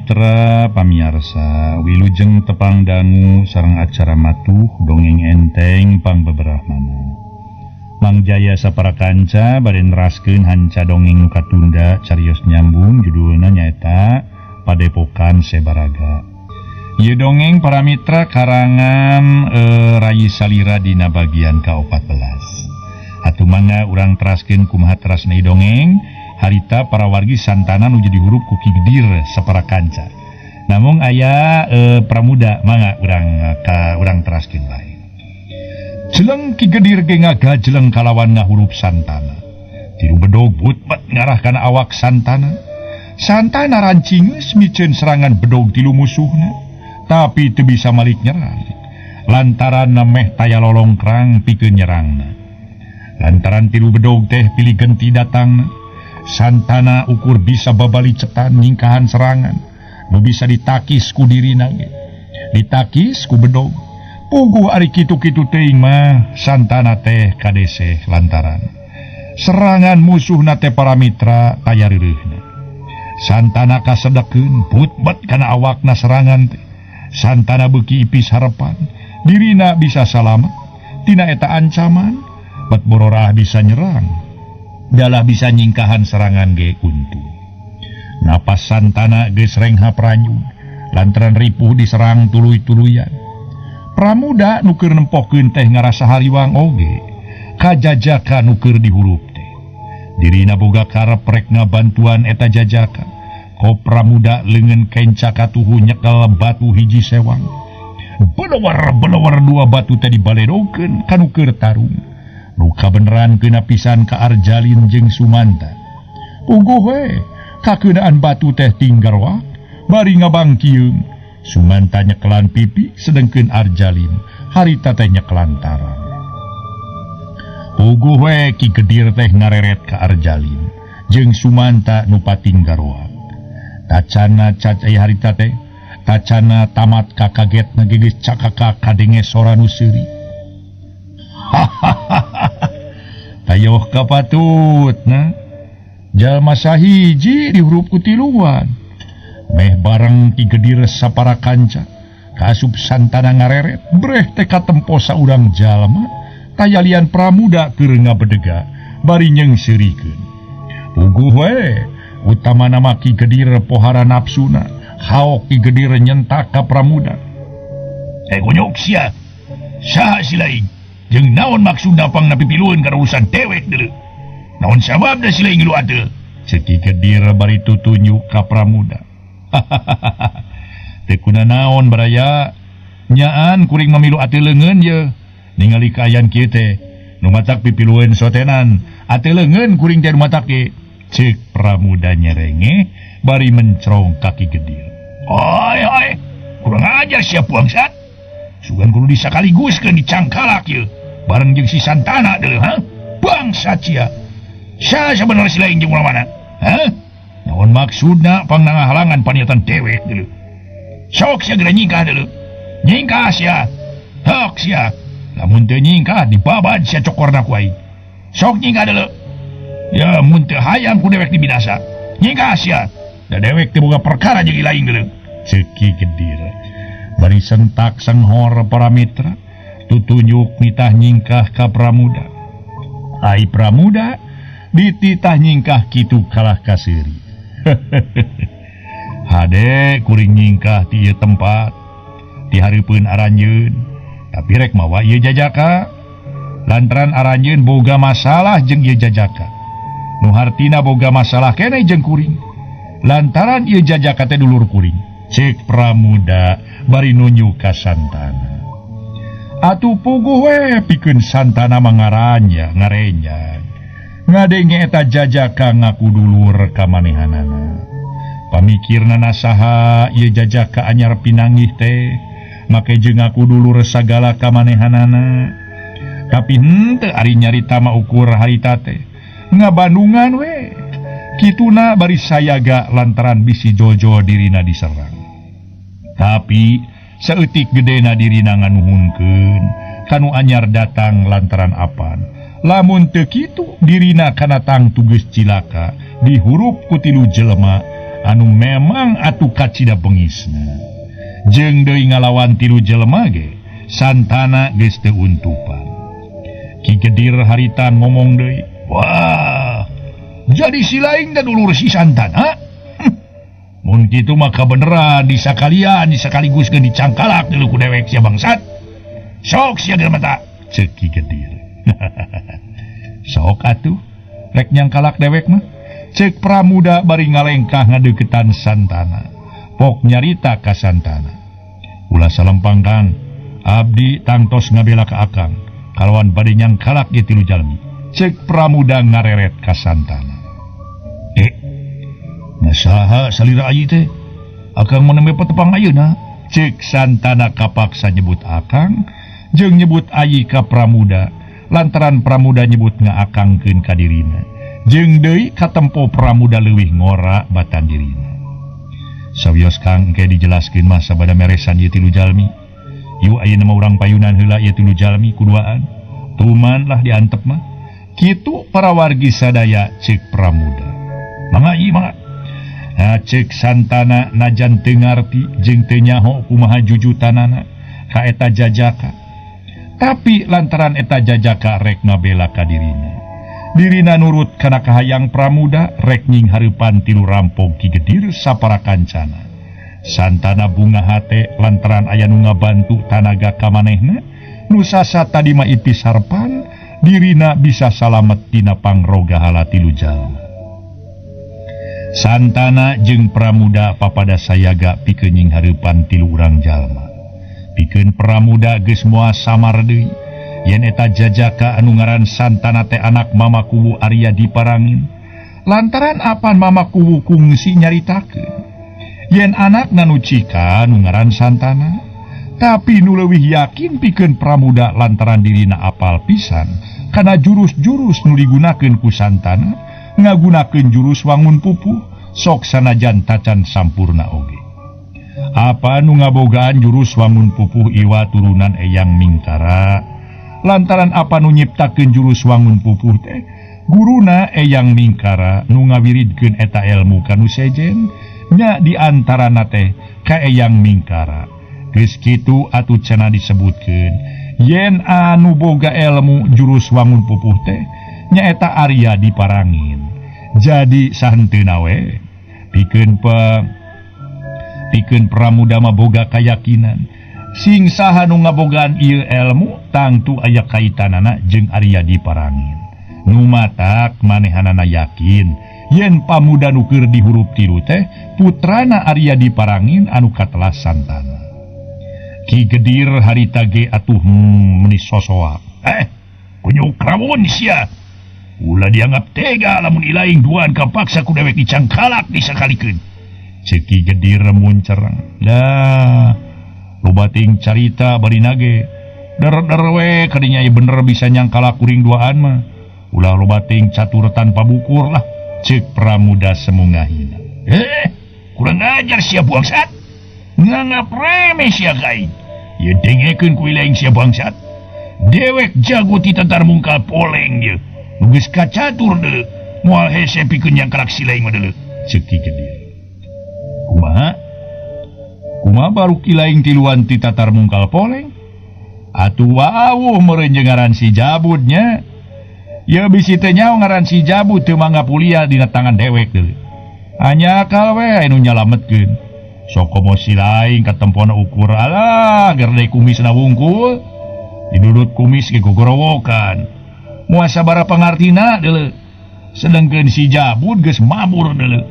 Mitra pamiarsa wilujeng tepang dangu sareng acara matuh dongeng enteng pangbeberahmana. Mang Jaya sapara kanca bade neraskeun hanca dongeng nu katunda carios nyambung judulna nyaeta Padepokan Sebaraga. Ieu dongeng para mitra karangan Rayi Salira dina bagian ka-14. Atuh mangga urang teraskeun kumaha terasna ieu dongeng. Harita para wargi Santana nu jadi hurup ku Ki Gedir sapara kanca. Namung aya pramuda mangga urang ka urang teraskeun bae. Jeleng Ki Gedir ge ngagajeleng kalawan ngahurup Santana. Tilu bedog butmet ngarah kana awak Santana. Santana rancingeus miceun serangan bedog tilu musuhna, tapi teu bisa malik nyerang. Lantaran meh taya lolongkrang pikeun nyerangna. Lantaran tilu bedog teh pilih genti datangna. Santana ukur bisa babali cetan nyingkahan serangan nu bisa ditakis ku dirina ge. Ditakis ku bedog. Puguh ari kitu-kitu teuing mah Santana teh kadeseh lantaran serangan musuhna teh para mitra taya reureuhna. Santana kasedekeun putbet kana awakna serangan teh. Santana beuki ipis harepan dirina bisa salamet tina eta ancaman, bet bororah bisa nyerang. Dalah bisa nyingkahan serangan ge untung. Napas Santana geus renghap ranyun lantaran ripuh diserang tuluy-tuluyan. Pramuda nu keur nempokeun teh ngarasa hariwang oge kajajaka nu keur dihurup teh. Dirina boga karep rek ngabantuan eta jajaka. Ko Pramuda leungeun kenca katuhu nyekel batu hiji sewang. Belewar-belewar dua batu teh dibaledokeun ka nu keur tarung. Luka beneran kena pisan ka Arjalin jeung Sumanta. Puguh we, kakeunaan batu teh tinggal wak, bari ngabangkieung. Sumanta nyekelan pipi, sedengkeun Arjalin harita teh nyekelan tarang. Puguh we Ki Gedir teh ngareret ka Arjalin jeung Sumanta nu patinggar wak. Tacana cacai harita teh, tacana tamat kakagetna geus cakaka kadenge sora nu seuri. Tayoh kapatutna jalma sahiji dihurup ku tiluan. Meh bareng Ki Gedir sapara kanca kaasup Santana ngareret breh teh katempo saurang jalma tayalian Pramuda keur ngabedega bari nyeungseurikeun. Puguh we utamana mah Ki Gedir pohara nafsuna haok Ki Gedir nyentak ka Pramuda. Gonyok sia saha si lain jeung naon maksudna pangna pipilueun kana urusan dewek deuleu. Naon sababna si lain ngilu ateul? Ceuk Ki Gedir bari tutunjuk ka Pramuda. Teu kuna naon baraya, nyaan kuring mamilu ateul leungeun ye. Ningali kaayaan kieu teh, nu matak pipilueun sotenan, ateul leungeun kuring teh nu matak ge. Ceuk Pramuda nyerenge bari mencrong ka Ki Gedir. Oi oi, kurang ajar sia bangsat. Sugan kudu disakaliguskeun dicangkalak ye. Bareng jeung si Santana deuleu ha? Bangsat sia. Saha sabenerna si lain jeung ulah mana? Ha? Naon maksudna pangna ngahalangan paniatan dewek deuleu? Sok sia geura nyingkah deuleu. Nyingkah sia. Hok sia. Lamun teu nyingkah dibabad sia cokorna ku aing. Sok nyingkah deuleu. Ya mun teu hayang ku dewek dibinasa. Nyingkah sia. Da dewek teu boga perkara jeung lain deuleu. Ceuk Ki Gedir. Bari sentak senghor para mitra tutunjuk nitah nyingkah ka Pramuda. Ai Pramuda dititah nyingkah kitu kalah kaseuri. Hade kuring nyingkah ti ieu tempat di hareupeun aranjeun, tapi rek mawa ieu jajaka. Lantaran aranjeun boga masalah jeung ieu jajaka. Nu hartina boga masalah keneh jeung kuring. Lantaran ieu jajaka teh dulur kuring. Ceuk Pramuda bari nunjuk ka Santana. Atuh puguh we pikeun Santana mangaranya ngarenyang. Ngadenge eta jajaka ngaku dulur ka manehanana. Pamikirna saha ieu jajaka anyar pinanggih teh, make jeung ngaku dulur sagala ka manehanana. Tapi henteu ari nyarita mah ukur harita teh ngabandungan we. Kituna bari sayaga lantaran bisi jojo dirina diserang. Tapi saeutik gedena dirina nganuhunkeun kanu anyar datang lantaran apan. Lamun teu kitu dirina kana tangtu geus cilaka dihurup ku tilu jelema anu memang atuh kacida bengisna. Jeung deui ngalawan tilu jelema ge Santana geus teu untupan. Ki Gedir harita ngomong deui, "Wah, jadi si lain da dulur si Santana? Mun kitu mah kabeneran disakalian disakaligus geus dicangkalak deui ku dewek sia bangsat. Sok sia geus mata." Ceuk Ki Gedir. Sok atuh rek nyangkalak dewek mah. Ceuk Pramuda bari ngalengkah ngadeukeutan Santana. Pok nyarita ka Santana. Ulah salempang Kang, abdi tangtos ngabela ka akang kalawan bade nyangkalak ieu tilu jalmi. Ceuk Pramuda ngareret ka Santana. Nah saha salira ayi teh? Akang mah nembe patepang ayeuna. Ceuk Santana kapaksa nyebut akang jeung nyebut ayi ka Pramuda lantaran Pramuda nyebut ngaakangkeun ka dirina. Jeung deui katempo Pramuda leuwih ngora batan dirina. Sawios Kang engke dijelaskeun mah sabada meresan ieu tilu jalmi. Yu ayeuna mah urang payunan heula ieu tilu jalmi kuduaan. Tuman lah diantep mah. Kitu para wargi sadaya ceuk Pramuda. Mangga ieu mangga. Nah, ceuk Santana najan teu ngarti jeung teu nyaho kumaha jujutanana ka eta jajaka. Tapi lantaran eta jajaka rek ngabela ka dirina. Dirina nurut kana kahayang Pramuda rek nying hareupan tilu rampok Ki Gedir sapara kancana. Santana bunga hate lantaran aya nu ngabantu tanaga ka manehna nu sasa tadi mah ipis harpan dirina bisa salamet tina pangrogahala tilu jalma. Santana jeung Pramuda papada sayaga pikeun nying hareupan tilu urang jalma. Pikeun Pramuda geus moal samar deui yen eta jajaka anu ngaran Santana teh anak Mama Kuwu Arya Diparangin. Lantaran apan Mama Kuwu kungsi nyaritakeun yen anakna nu cika nu ngaran Santana, tapi nu leuwih yakin pikeun Pramuda lantaran dirina apal pisan kana jurus-jurus nu digunakeun ku Santana ngagunakeun jurus wangun pupuh sok sanajan tacan sampurna oge. Apa nu ngabogaan jurus wangun pupuh iwa turunan Eyang Mingkara. Lantaran apa nu nyiptakeun jurus wangun pupuh teh guruna Eyang Mingkara nu ngawiridkeun eta elmu ka nu sejen nya di antarana teh ka Eyang Mingkara. Geus kitu atuh cenah disebutkeun yen anu boga elmu jurus wangun pupuh teh nyaeta Arya Diparangin. Jadi sahenteuna we pikeun Pramuda mah boga kayakinan sing saha nu ngabogaan ieu elmu tangtu aya kaitanana jeung Arya Diparangin. Nu matak manehanana yakin yen pamuda nu keur dihurup tilu teh putrana Arya Diparangin anu katelah Santana. Ki Gedir harita ge atuh meuni sosoa. Kunyuk rawon sia. Ulah dianggap tega lamun ilaing duaan kapaksa ku dewek dicangkalak disakalikeun. Ceuk Ki Gedir muncerang. Dah loba ting carita bari nage. Der-der we kadinya ieu bener bisa nyangkalak kuring duaan mah. Ulah loba ting catur tanpa bukur lah. Ceuk Pramuda semungahina. Kurang ajar sia bangsat. Nganggap remeh sia kain. Ieu dengekeun ku ilaing sia bangsat. Dewek jago ti Tatar Mungkal poleng ieu. Geus kacatur deuleu, moal hese pikeun nyangkalak si laing mah deuleu. Ceuk Ki Gedir. Kumaha? Kumaha baru ki laing tiluan ti Tatar Mungkal poleng? Atuh wawuh meureun jeung ngaran si Jabudnya. Ieu bisi teh nyaho ngaran si Jabud teu mangga pulia dina tangan dewek deuleu. Anyakal we anu nyalametkeun. Sok komo si laing katempona ukur alah gerde kumisna wungkul. Didudut kumis ge gogorowokan. Moal sabaraha pangartina deuleu. Sedengkeun si Jabud geus mabur deuleu.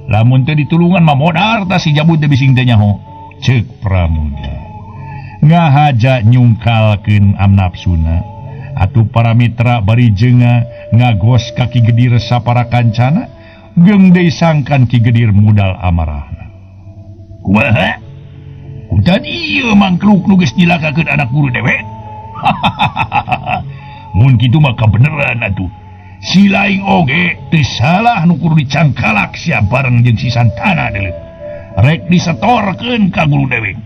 Lamun teu ditulungan mah modar tah si Jabud teh bising teh nyaho. Ceuk Pramuda. Ngahaja nyungkalkeun amnapsuna. Atuh para mitra bari jenga ngagos ka Ki Gedir sapara kancana geung deui sangkan Ki Gedir mudal amarahna. Kumaha? Kutan ieu mangkluk nu geus nyilakakeun anak guru dewek. Mun kitu mah kabeneran atuh. Si laing oge teu salah nu kudu dicangkalak sia bareng jeung si Santana deuleu. Rek disetorkeun ka guru dewek.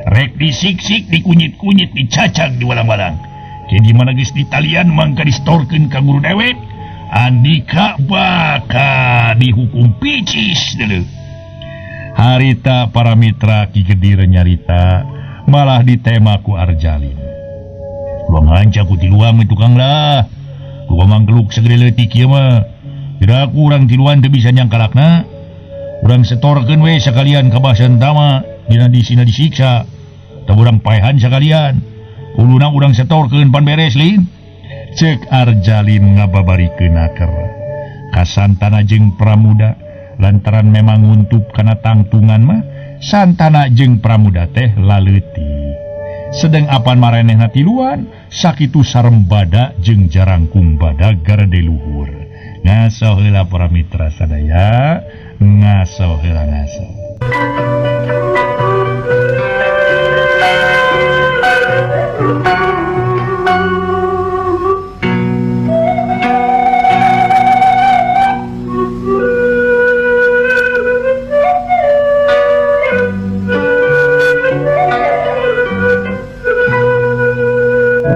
Rek disiksik, dikunyit-kunyit, dicacag di walang-walang. Jadi mana geus ditalian mangka disetorkeun ka guru dewek. Andika bakal dihukum picis deuleu. Harita para mitra Ki Gedir nyarita malah ditema ku Arjalin. Luang hanca ku tiluan tukang lah. Ku manggeluk segede leutik ieu mah. Tidak kurang tiluan teu bisa nyangkalakna. Urang setorkeun we sakalian ka Basantama dina disina disiksa. Teu urang paehan sakalian. Uluna urang setorkeun pan beres lin. Cek Arjalin ngababarikeun aker. Ka Santana jeung Pramuda lantaran memang nguntup kana tangtungan mah Santana jeung Pramuda teh laleutik. Sedeng apan marenehna tiluan sakitu sarembada jeung jarangkung badag garede luhur. Ngaso heula para mitra sadaya, ngaso heula ngaso.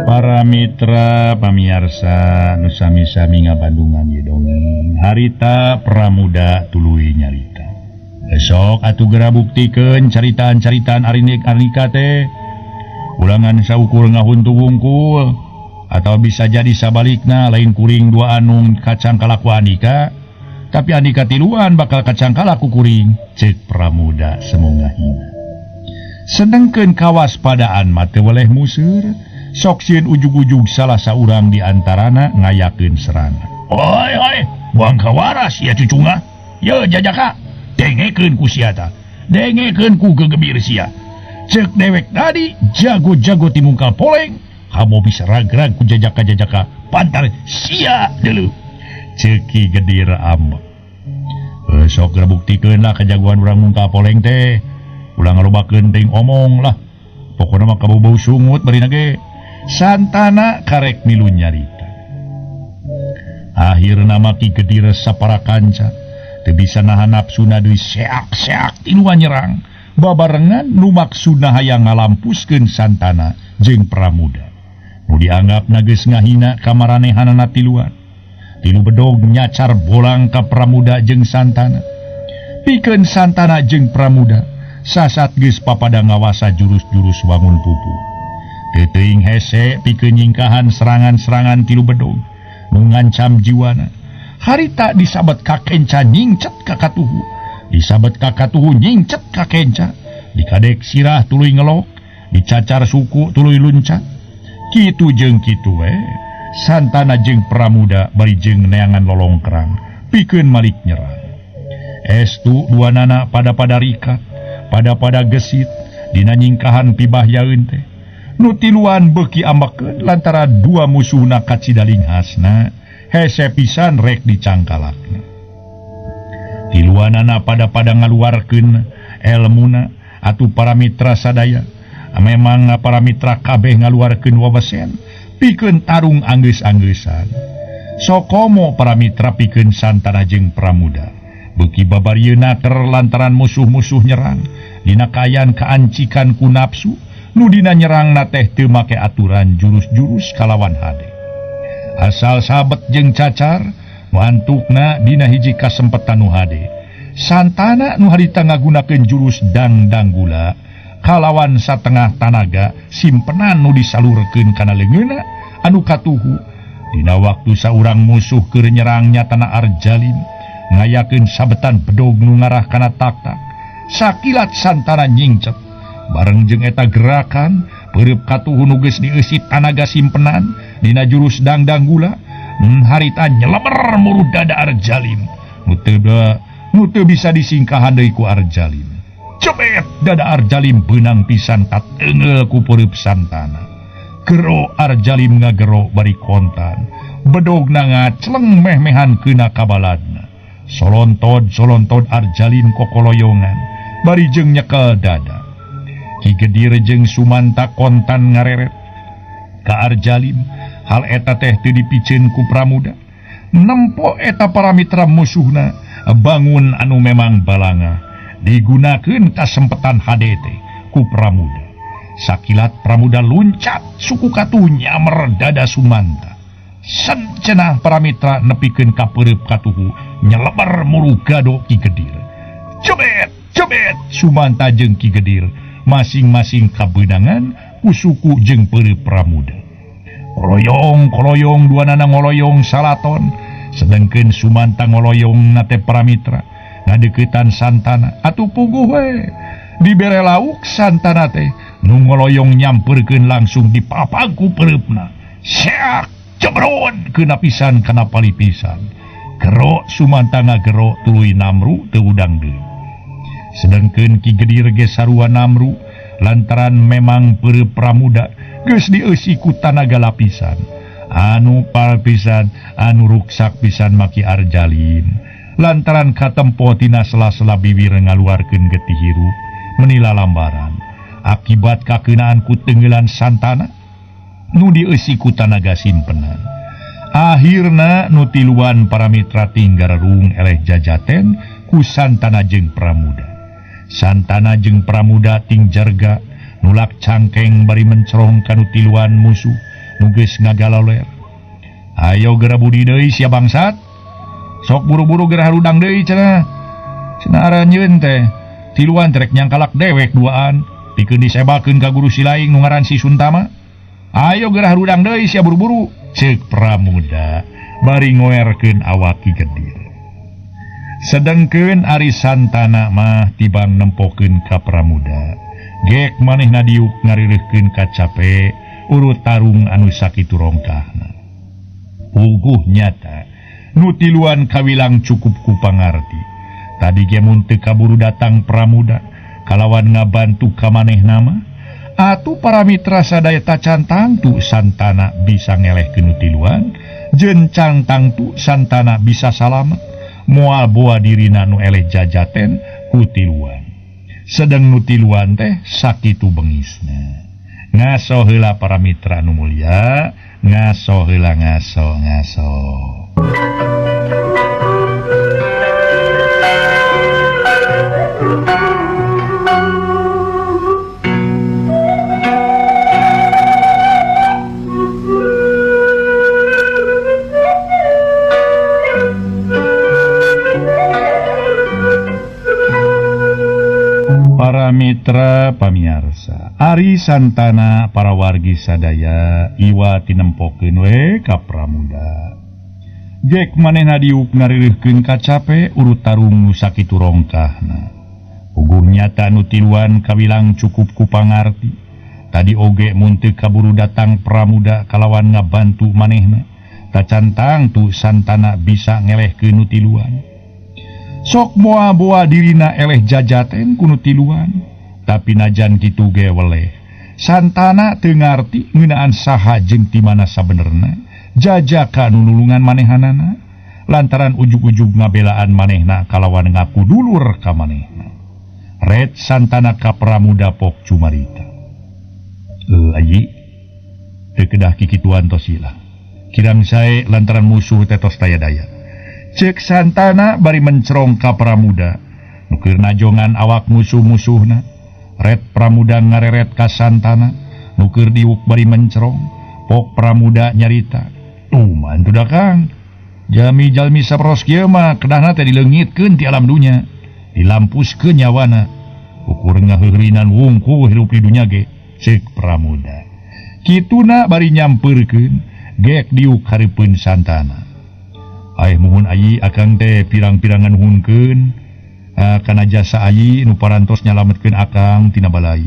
Para mitra pamiarsa nu sami-sami ngabandungan ieu dongeng harita Pramuda tuluy nyarita. Besok atuh geura buktikeun caritaan-caritaan arinik arnika teh ulangan saukur ngahuntu wungkul atau bisa jadi sabalikna lain kuring dua anung kacang kalaku andika tapi andika tiluan bakal kacang kalaku kuring cek Pramuda semoga hina. Sedengkeun kawaspadaan mah teu weleh museur. Sok sieun ujug-ujug salah saurang di antarana ngayakeun serangan. Oi oi, buang kawaras ya cucunga. Ye jajaka, dengekeun ku sia ta. Dengekeun ku gegebir sia. Cek dewek tadi jago-jago timungkal poleng, hamo bisa ragrag ku jajaka-jajaka pantar sia deuleu. Cek Ki Gedir ambek. Sok geura buktikeun lah kajagoan urang mungkal poleng teh. Ulah ngalobakeun teuing omong lah. Pokona mah kabau-bau sungut barina ge. Santana karek milu nyarita. Akhirna mah Ki Gedir sapara kanca teu bisa nahan nafsuna deui seak-seak tiluan nyerang. Babarengan nu maksudna hayang ngalampuskeun Santana jeung Pramuda. Nu dianggapna geus ngahina ka maranehanana tiluan. Tilu bedog nyacar bolang ka Pramuda jeung Santana. Pikeun Santana jeung Pramuda sasat geus papada ngawasa jurus-jurus wangun pupuh. Teuing hese pikeun nyingkahan serangan-serangan tilu bedog nu ngancam jiwana. Harita disabet ka kenca nyingcet ka katuhu, disabet ka katuhu nyingcet ka kenca, dikadek sirah tuluy ngelok, dicacar suku tuluy luncat. Kitu jeung kitu we Santana jeung Pramuda bari jeung neangan lolongkrang pikeun malik nyerang. Estu dua nana pada-pada rikat, pada-pada gesit dina nyingkahan pibahyaeun teh. Nu tiluan beuki ambekeun lantaran dua musuhna kacidaling hasna hese pisan rek dicangkalakna. Tiluanana pada-pada ngaluarkeun elmuna atuh para mitra sadaya. Memang para mitra kabeh ngaluarkeun wawesen pikeun tarung anggeus-anggeusan. Sokomo para mitra pikeun Santana jeung Pramuda. Beuki babarieuna ter lantaran musuh-musuh nyerang dina kaayaan kaancikan ku nafsu. Nu dina nyerang na teh teu make aturan jurus-jurus kalawan hade. Asal sabet jeung cacar nu antukna dina hiji kasempetan nu hade. Santana nu harita ngagunakeun jurus dangdanggula kalawan satengah tanaga simpenan nu disalurkeun kana leungeunna anu katuhu. Dina waktu saurang musuh keur nyerang nyatana Arjalin ngayakeun sabetan bedog nu ngarah kana taktak. Sakilat Santana nyingcet. Bareng jeung eta gerakan peureub katuhu nu geus dieusi tanaga simpenan dina jurus dangdanggula harita nyelemer murud dada Arjalin nu teu bisa disingkahan deui ku Arjalin. Cebet dada Arjalin beunang pisan kateunggeul ku peureub Santana. Gero Arjalin ngagero bari kontan bedogna ngacleng meh-mehan keuna kabaladna. Solontod-solontod Arjalin kokoloyongan bari jeung nyekel dada. Ki Gedir jeung Sumanta kontan ngareret ka Arjalin. Hal eta teh teu dipiceun ku Pramuda. Nempo eta para mitra musuhna bangun anu memang balanga digunakeun kasempetan HDT ku Pramuda. Sakilat Pramuda luncat suku katuh nyamer dada Sumanta. Sen cenah para mitra nepikeun ka peureub katuhu nyelebar muru gado Ki Gedir. Cebet Cebet Sumanta jeung Ki Gedir masing-masing kabeunangan ku suku jeung peureup Pramuda. Koloyong-koloyong duanana ngoloyong salaton, sedengkeun Sumanta ngoloyong na teh Pramitra ngadeuketan Santana atuh puguh we. Dibere lauk Santana teh nu ngoloyong nyamperkeun langsung dipapag ku peureupna. Seak cebrod keuna pisan kana palipisan. Gero Sumanta ngagero tuluy namru teu udang deui. Sedengkeun Ki Gedir ge sarua namru lantaran memang peureub Pramuda geus dieusi ku tanaga lapisan. Anu palpisan anu ruksak pisan maki Arjalin lantaran katempo tina sela-sela bibir ngaluarkeun getih hirup menila lambaran akibat kakeunaan ku tenggelan Santana nu dieusi ku tanaga simpenan. Akhirna nu tiluan para mitra tinggararung eleh jajaten ku Santana jeung Pramuda. Santana jeung Pramuda ting jarga nulak cangkeng bari mencerong ka nu tiluan musuh nu geus ngagaloler. Ayo geura budi deui sia bangsat. Sok buru-buru geura harudang deui cenah. Cenah aranjeun teh tiluan trek nyangkalak dewek duaan pikeun disebakeun ka guru silaing nu ngaran si Suntama. Ayo geura harudang deui sia buru-buru ceuk Pramuda bari ngoerkeun awak Ki Gedir. Sedengkeun ari Santana mah tibang nempokeun ka Pramuda. Gek manehna diuk ngarireuhkeun kacape urut tarung anu sakitu rongkahna. Puguh nyata nu tiluan kawilang cukup ku pangarti. Tadi ge mun teu kaburu datang Pramuda kalawan ngabantu ka manehna mah atuh para mitra sadaya tacan tangtu Santana bisa ngelehkeun nu tiluan, jeung can tangtu Santana bisa salamet moal boa dirina nu eleh jajaten ku tiluan. Sedeng nu tiluan teh sakitu bengisna. Ngaso heula para mitra nu mulia, ngaso heula ngaso ngaso. Para mitra pamiarsa, ari Santana para wargi sadaya iwa tinempokeun we ka Pramuda. Gek manehna diuk ngarireuhkeun kacape urut tarung nu sakitu rongkahna. Puguh nyata nu tiluan kawilang cukup ku pangarti. Tadi oge mun teu kaburu datang Pramuda kalawan ngabantu manehna, tacan tangtu Santana bisa ngelehkeun nu tiluan. Sok moa-boa dirina eleh jajaten ku nu tiluan, tapi najan kitu ge weleh. Santana teu ngarti ngeunaan saha jeung ti mana sabenerna jajaka nu nulungan manehanana lantaran ujug-ujug ngabelaan manehna kalawan ngaku dulur ka manehna. Red Santana ka Pramuda pok cumarita. Ayi teu kedah kikituan tos sila. Kirang sae lantaran musuh teh tos taya daya. Cek Santana bari mencerong ka Pramuda nu keur najongan awak musuh-musuhna. Red Pramuda ngareret ka Santana nu keur diuk bari mencerong. Pok Pramuda nyarita, "Tuman tuh da Kang, jalmi-jalmi saperos kieu mah kedahna teh dileungitkeun ti alam dunya, dilampuskeun nyawana, ukur ngaheurinan wungku hirup di dunya ge." Cek Pramuda kituna bari nyampeurkeun gek diuk hareupeun Santana. Aih muhun ayi akang teh pirang-pirangan nuhunkeun kana jasa ayi nu parantos nyalametkeun akang tina balai.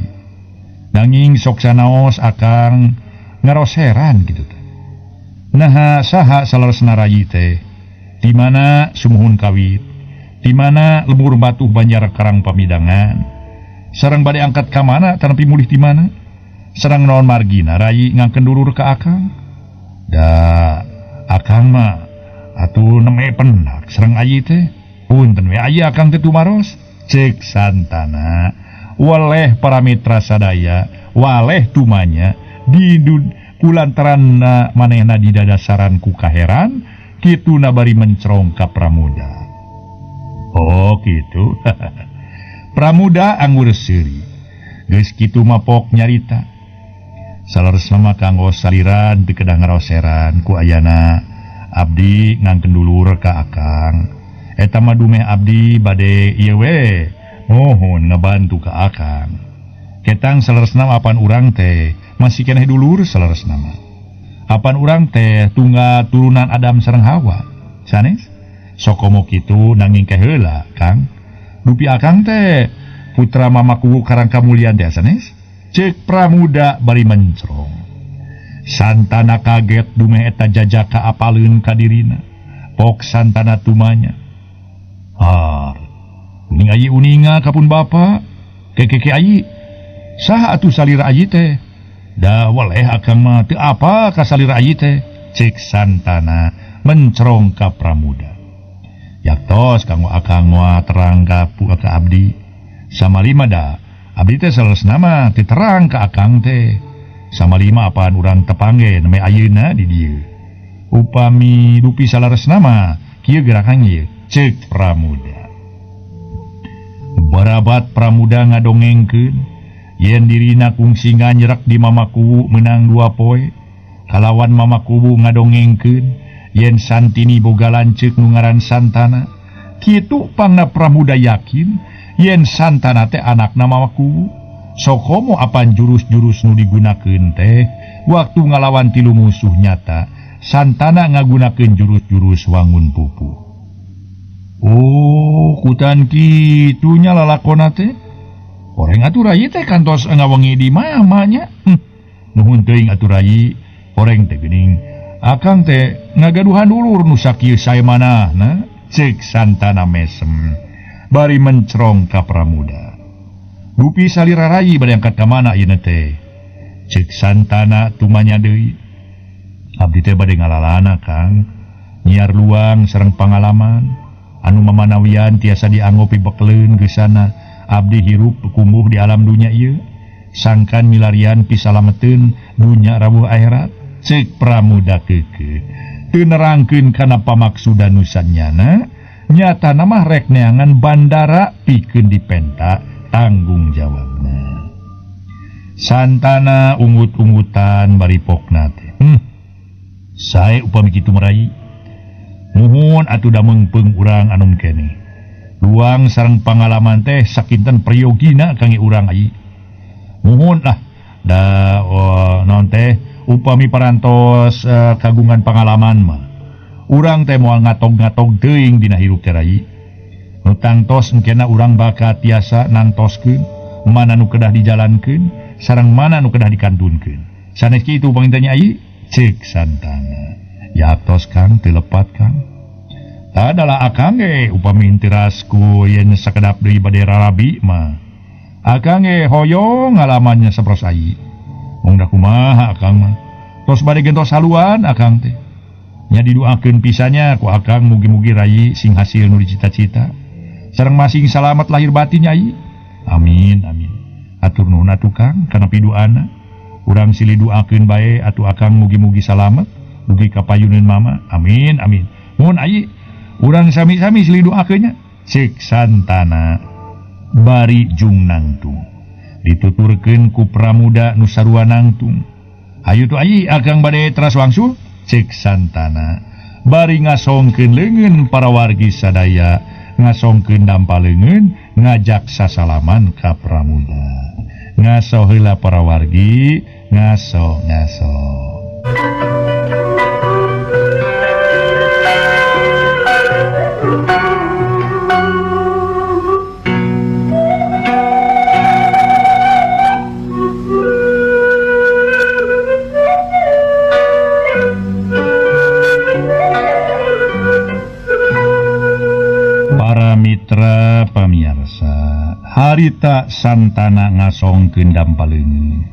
Nanging sok sanaos akang ngaros heran kitu teh. Naha saha saleresna rayi teh? Di mana sumuhun kawit? Di mana lembur batuh Banjar Karang Pamidangan? Sareng bade angkat ka mana tanapi mulih di mana? Sareng naon margina rayi ngangkeun dulur ka akang? Da akang mah atuh neme penak sareng ayi teh. Punten we ayi akang teh tumaros. Cek Santana waleh para mitra sadaya waleh tumanya di kulantaran manehna di dadasaran ku kaheran kituna bari mencerong ka Pramuda. Oh kitu. Pramuda anggur seuri. Geus kitu mah pok nyarita. Saleresna mah kanggo saliran teu kedah ngaraoseran ku ayana abdi ngangkeun dulur ka akang. Eta mah dumeh abdi bade ieu we Mohon ngabantu ka akang. Ketang saleresna apan urang teh masih keneh dulur saleresna mah. Apan urang teh tunggal turunan Adam sareng Hawa. Sanes? Sokomo kitu nanging ke heula, Kang. Dupi akang teh putra Mama Kuwu Karang Kamulian teh sanes? Cek Pramuda bari mencrong. Santana kaget dumeh eta jajaka apaleun ka dirina. Pok Santana tumanya. Har, uning ayi uninga kapun bapa. Kekeke ayi. Saha atuh salira ayi teh? Da waleh akang mah teu apa ka salira ayi teh? Cek Santana mencrong ka Pramuda. Yaktos kanggo akang moal terang ka ka abdi. Samalima da abdi teh saleresna mah teu terang ka akang teh. Samalima apaan urang tepangge neme ayeuna di dieu. Upami dupi saleresna mah kieu gerakan ieu. Cek Pramuda. Barabat Pramuda ngadongengkeun yen dirina kungsi nganyerek di Mama Kuwu menang 2 poe. Kalawan Mama Kuwu ngadongengkeun yen Santini boga lanceuk nu ngaran Santana. Kitu pangna Pramuda yakin yen Santana teh anakna Mama Kuwu. Sokomo apan jurus-jurus nu digunakeun teh waktu ngalawan tilu musuh nyata Santana ngagunakeun jurus-jurus wangun pupu. Oh, kutan kitunya lalakona teh. Horeng atuh rayi teh kantos ngawengi di mamanya. Nuhun teuing atuh rayi, horeng teh geuning. Akang teh ngagaduhan dulur nu sakieu sae manahna, ceuk Santana mesem. Bari mencrong ka Pramuda. Dupi salira rayi bade angkat ka mana ayeuna teh? Ceuk Santana tumanya deui. Abdi teh bade ngalalana, Kang. Nyiar luang sareng pangalaman anu mamanawian tiasa dianggo pibekeleun geusana abdi hirup kumuh di alam dunya ieu sangkan milarian pisalameteun dunya rawuh akhirat. Ceuk Pramuda keukeuh teu nerangkeun kana pamaksudan nu sanyana, nyatana mah rek neangan bandara pikeun dipenta tanggung jawabna. Santana ungut-ungutan bari pokna teh. Sae upami kitu marayi. Nuhun atuh da meungpeung urang anum keneh. Luang sareng pangalaman teh sakinten priyogina kangge urang ayi. Nuhun lah da naon teh upami parantos kagungan pangalaman mah. Urang teh moal ngatog-ngatog teuing dina hirup teh rayi. Nu tangtos engkena urang bakal tiasa nangtoskeun mana nu kedah dijalankeun sareng mana nu kedah dikantunkeun. Sanes kitu panginten nya ayi? Ceuk Santana. Ya tos Kang, teu lepat Kang. Tadalah akang ge upami terasku yen sakedap deui bade rarabi mah. Akang ge hoyong ngalamannya sapros ayi. Mung da kumaha akang mah. Tos bade gentos haluan akang teh. Nya didoakeun pisannya ku akang mugi-mugi rayi sing hasil nu dicita-cita. Sareng masing salamet lahir batin nyai. Amin amin. Atur nuhun atuh Kang kana piduana. Urang silih doakeun bae atuh akang mugi-mugi salamet. Mugi kapayuneun mama. Amin amin. Mun ayi urang sami-sami silih doakeun nya. Ceuk Santana bari jung nangtung. Dituturkeun ku Pramuda nu sarua nangtung. Hayu tuh ayi akang bade teras wangsul. Ceuk Santana bari ngasongkeun leungeun para wargi sadaya, ngasongkeun dampa leungeun ngajak sasalaman ka Pramuda. Ngaso heula para wargi, ngaso ngaso. Para mitra pamiarsa, harita Santana ngasongkeun dampa leungeun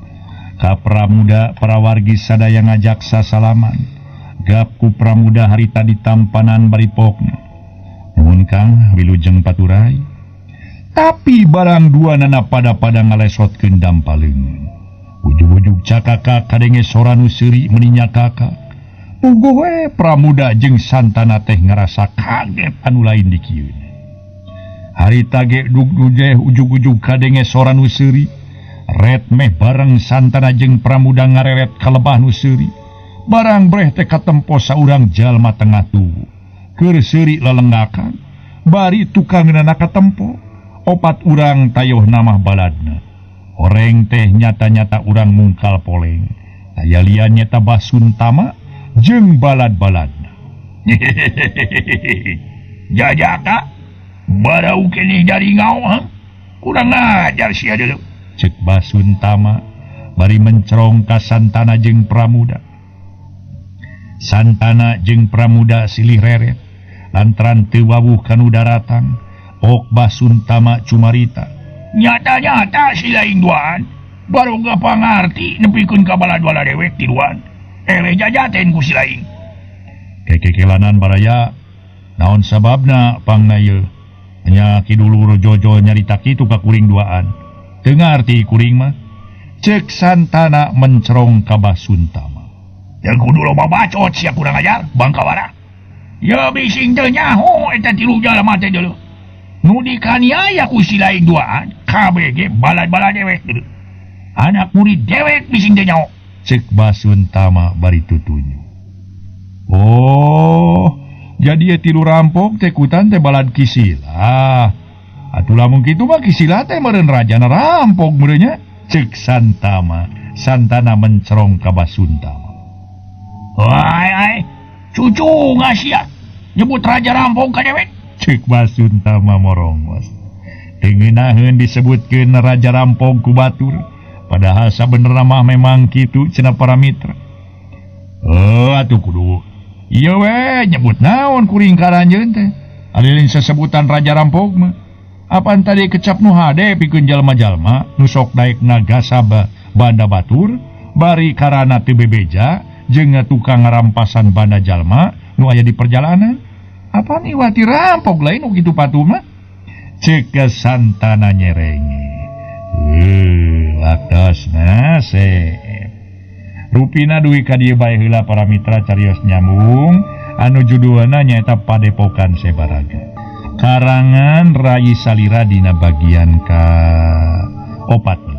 ka Pramuda para wargi sadaya ngajak sasalaman. Gap ku Pramuda harita ditampanan bari pokna. Nuhun Kang, wilujeng paturai. Tapi barang dua nana pada-pada ngalesotkeun dampa leungeun. Ujug-ujug cakaka kadenge sora nu seuri meuni nyakaka. Puguh we Pramuda jeung Santana teh ngarasa kaget anu lain dikieun. Harita ge dugdujeh ujug-ujug kadenge sora nu seuri. Ret meh bareng Santana jeung Pramuda ngareret ka lebah nu seuri. Barang breh teh katempo saurang jalma tengah tubuh. Keur seuri lelenggakan, bari tukangeunana katempo. Opat urang tayoh namah baladna. Horeng teh nyata-nyata urang mungkal poleng. Aya lian nyata Basuntama jeung balad-baladna. Jajaka barau keneh dari ngau ha? Kurang ajar sia deuleu. Cek Basuntama bari mencerong ka Santana jeung Pramuda. Santana jeung Pramuda silih reret lantaran teu wawuh kanu daratan. Ok Basuntama cumarita. Nyata-nyata si lain duaan baru gak pangarti nepikeun ka balad-balad dewek tiluan. Eleh jajaten ku si lain. Kekekelanan baraya naon sababna pangna ieu? Nya kidulur Jojo nyarita kitu ka kuring duaan. Teu ngarti kuring mah. Cek Santana mencerong ka Basuntama. Yang kudu loba bacot sia kurang ajar bangkawara. Ya bising teu nyaho eta tilu jalma teh deuleu. Nu dikaniaya ku si lain duaan KBG balad-balad dewek deuleu. Anak murid dewek bising teu nyaho. Cek Basuntama bari tutunyu. Oh, jadi tilu rampok teh kutan teh balad Kisila. Atuh lamun kitu mah Kisila teh meureun rajana rampok meureunnya. Cek Santama. Santana mencerong ka Basuntama. Ai ai, cucu ngasia nyebut raja rampok ka dewek. Cek Basuntama morongos. Teu ngeunaheun disebutkeun raja rampok ku batur. Padahal sabenerna mah memang kitu cenah para mitra. Oh, atuh kudu ieu we nyebut naon kuring ka aranjeun teh. Alilin sesebutan raja rampok mah. Apaan tadi kecap nu hade pikeun jalma-jalma nu sok daek ngagasaba banda batur bari karana teu bebeja jeung tukang ngarampasan banda jalma nu aya di perjalanan. Apaan iwati rampok lain nu kitu patuh mah. Cek Santana nyerenge. Waktosna sep. Rupina duwi ka dieu bae heula para mitra carios nyambung anu judulna nyaeta Padepokan Sebaraga. Karangan Rai Salira dina bagian ka 14.